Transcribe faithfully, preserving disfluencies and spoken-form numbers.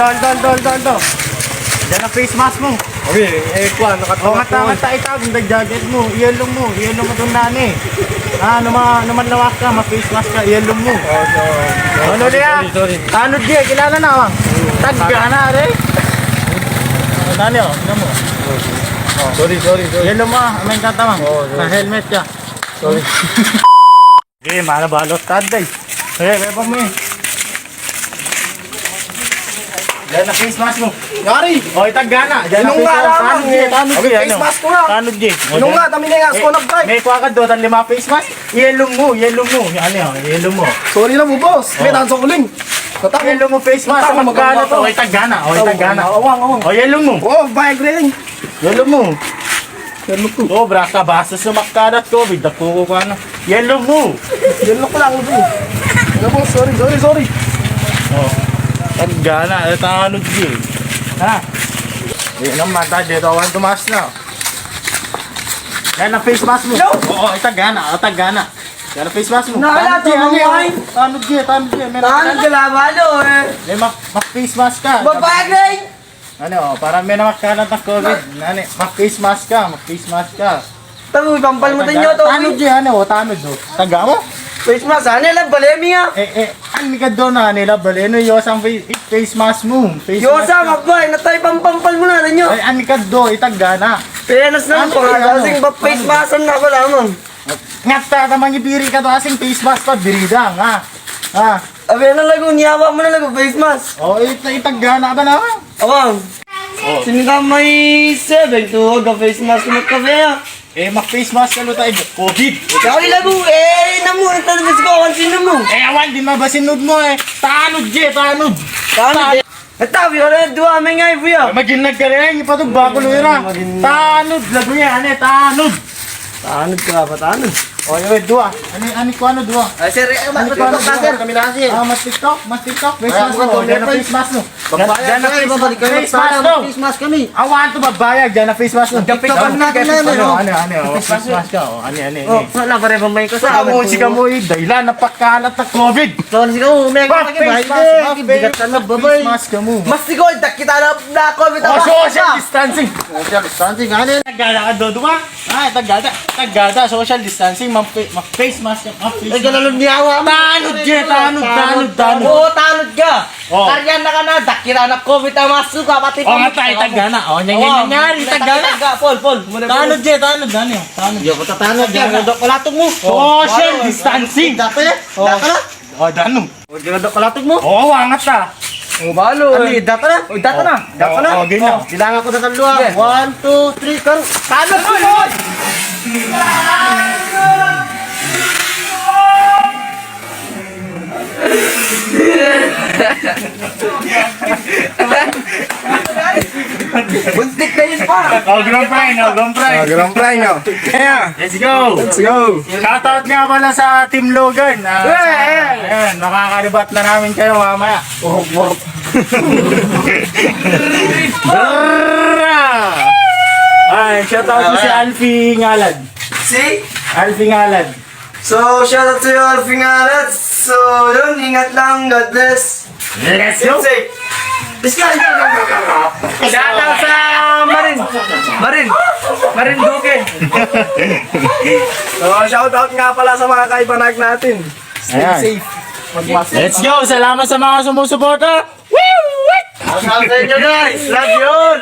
Dol, dol, dol, dol, dol. Dyan a face mask mo. Okay, e, kwan, nakatama. O, ngata, ngata, ita, gunda jacket mo. Iyelo mo, iyelo mo dun nani. A, no ma, no manlawak ka, ma-face mask ka, iyelo mo. O, so, ano dia? Sorry, sorry. Tanud dia, kilala na, bang. Taggana, re. Nani, o, ino mo. Sorry, sorry, sorry. Iyelo mo, a, amin kata, bang. O, sorry. Na-helmet ka. Sorry. Ge, mana balo tadday. E, e, bang me. Dyan a face mask mo. Yari. O, itaggana. Dyan a face mask. Inonga lamang, tanud e. Tanud e, face mask ko na. Tanud e. Inonga, taminengas ko na, bray. Mekuwa ka do tan lima face mask. Iyelo mo, iyelo mo. Iyelo mo. Sorry na mo, boss. Metansok uling. Iyelo mo face mask. Makalat. O, itaggana. O, itaggana. Awang, awang. O, iyelo mo. O, bayag rin. Iyelo mo. Iyelo ko. Sobra ka, basta so makalat ko, bida ko ko ano. Iyelo mo. Iyelo ko lang, bro. Ano po? Sorry, sorry, sorry. O. Taggana, e, tanud e. Ha? E, naman, tadye, tawan tumas na. Dyan a face mask mo. Yo! O, o, itaggana, itaggana. Dyan a face mask mo. Tanud e, tanud e. Tanud e, tanud e. Tanud e, labalo, e. E, ma-, ma-face mask ka. Babayag rin. Ano, o, para me na makalat a COVID. Ano, ma-face mask ka, ma-face mask ka. Tanu, pampal mo tanyo to. Tanud e, ano, o, tanud o. Tagga mo? Face mask, ano, labale mi a. E, e, an mi ka do na, ano, labale no, yo, sang fa-, face mask mo. Face mask. Yo, sang, abay, na tayo pampampal mo na, tanyo. Ay, an mi ka do, itaggana. Penas na, ano, pangalasin, ano? Ba face mask na pala, mo. Ngata, tamang ibiri ka to, asing face mask pa, birida, nga. A. Abi, ano lagu, niyawa mo na lagu, face mask. O, ita-, itaggana ba na? Awang. O. Sino ka may seven to, ga face mask mo kape a? E, ma-face mask ka lo ta, e, COVID. Kawali lagu, e, namu, ano tanu, sino ka, awan sino mo? E, awan, di ma ba sinud mo, e. Tanud e, tanud. Tanud e. Eta, biro re, duwa, mengay, buya. Maginag ka rin, ipatog ba ko lo ira. Maginag. Tanud, lagu ya, ane, tanud. Tanud ka, patanud. O, yo, duwa. Ani, ani ko ano, duwa. Ay, sir, e, ma-, ani ko ano, duwa. Sir. Kami na, sir. A, ma-TikTok, ma-TikTok. Face mask mo, dyan a face mask mo. Dyan a face mask mo. Face mask kami. Awan to babayag, dyan a face mask mo. TikTok na, ano, ano, ano, face mask ka, o, ani, ani, ani. O, wala pa rin ba may kasama? Sika mo, sika mo, e, dahilan na pakalat a COVID. Sorry, sika mo, may face mask, ma-face mask kamo. Mas siko, dakit a na, na COVID. O, social distancing. Social distancing, ano? Taggana ka do, duwa. A, taggana, taggana, social distancing, ma-fa-, ma-face mask, ma-face mask. E, gana lo niyawa mo. Tanud e, tanud, tanud, tanud. O, tanud ka. O. Karyan na ka na, dakira na COVID a mask ka, pati. O, nga tayo, taggana. O, nyan, nyan, nyan, taggana. Tagga, Paul, Paul. Tanud e, tanud, tanud. Yo, kota tanud e, dok ko latog mo. Social distancing. Dako ya? O. Dako na? O, danu. O, dako ko latog mo. O, angat a. O, balo. Ani, dako na? O, dako na. Dako na? O, ganyan. O, bilangan ko na kan luwa. Sige. One, two, three, karo. Tanud mo, oy! Buntik na yun pa. O, grand prime, o, grand prime. O, grand prime, o. Yeah. Let's go. Let's go. Shoutout nga pala sa Team Logan. A, ayan, makakaribat na namin kayo mamaya. Ay, shoutout ko si Alfie Ngalad. Si? Alfie Ngalad. So, shoutout sa'yo, Alfie Ngalad. So, yun, ingat lang. God bless. Let's go. Stay safe. Shoutout sa Marin. Marin. Marin Duque. So, shoutout nga pala sa mga kaibanag natin. Stay safe. Ayan. Let's go. Salamat sa mga sumusuporta. Woo! Shoutout sa inyo, guys. Love you all.